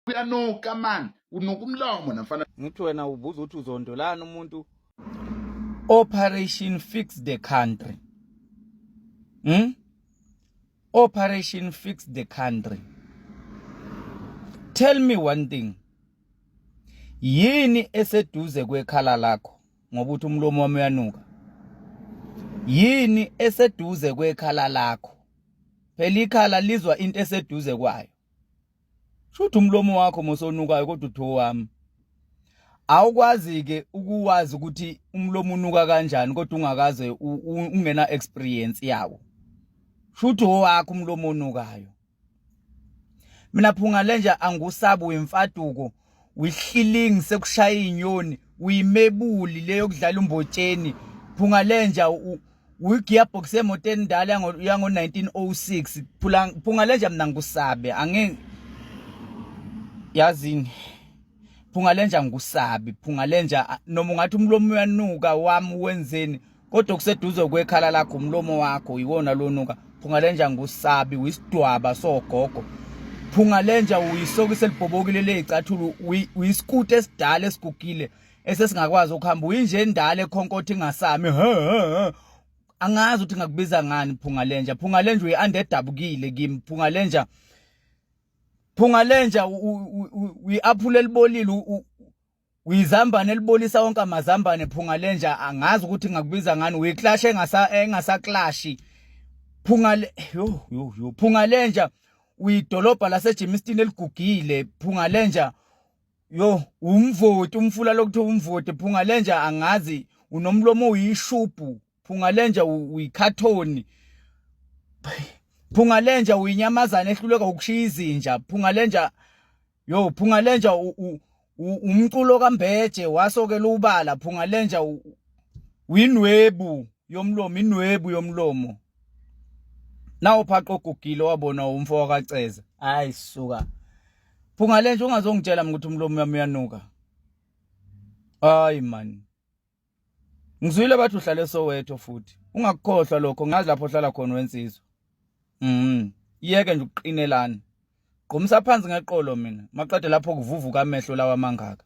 Uyanuka man, unuka umlomo namfana. Ngithi wena ubuza ukuthi uzondolani umuntu. Operation Fix the Country. Operation Fix the Country. Tell me one thing. Yini eseduze kwekhala lakho ngoba uthi umlomo wami uyanuka? Yini eseduze kwekhala lakho? Phela ikhala lizwa into eseduze kwayo. Shuthi umlomo wakho mosonukayo kodwa uthi owami. Awukwazi ke ukuwazi ukuthi umlomo unuka kanjani kodwa ungakaze ungena experience yawo. Shuthi owakho umlomo onukayo. Mina phunga lenja angusabi wemfaduko uyihlilingi sekushaya inyoni uyimebuli leyo kudlala umbotsheni phunga lenja uyi-gearbox yemoto endala yango-1906 phunga lenja mina ngikusabe ange yazini phunga lenja ngikusabi phunga lenja noma ungathi umlomo uyanuka wami wenzeni kodwa kuseduze kwekhala lakho umlomo wakho iwona lonuka phunga lenja ngusabi uyisidwaba sogogo phunga lenja uyisokisi elibhobokile leyicathulo uyisikuti esidala esigugile esesingakwazi ukuhamba uyinje endala ekhonkotha ingasami angazi ukuthi ngakubiza ngani phunga lenja phunga lenja uyi-ande edabukile kimi phunga lenja phunga lenja uyi-aphula elibolile Uyizambane elibolisa wonke amazambane phunga lenja angazi ukuthi ngakubiza ngani uyiklash engasa engasaklashi phunga le yo yo yo phunga lenja uyidolobha laseJimiston eligugile phunga lenja yo umvoti umfula lokuthiwa umvoti phunga lenja angazi unomlomo uyishubhu phunga lenja uyikhathoni phunga lenja uyinyamazana ehluleka ukushiya izinja phunga lenja Yo phunga lenja umculo kaMbeje wasokela ubala phunga lenja winwebu yomlomo inwebu yomlomo nawo phaqa ogugile wabona umfo wakaceza hayi suka phunga lenja ungazongitshela mina ukuthi umlomo wami uyanuka hayi man Ngizwile bathi uhlale eSoweto futhi. Ungakukhohlwa lokho ngazi lapho ohlala khona wensizwa. Iyeke nje ukuqinelana. Gqumisa phansi ngeqolo mina. Maqede lapho kuvuvuka amehlo lawa mangaka.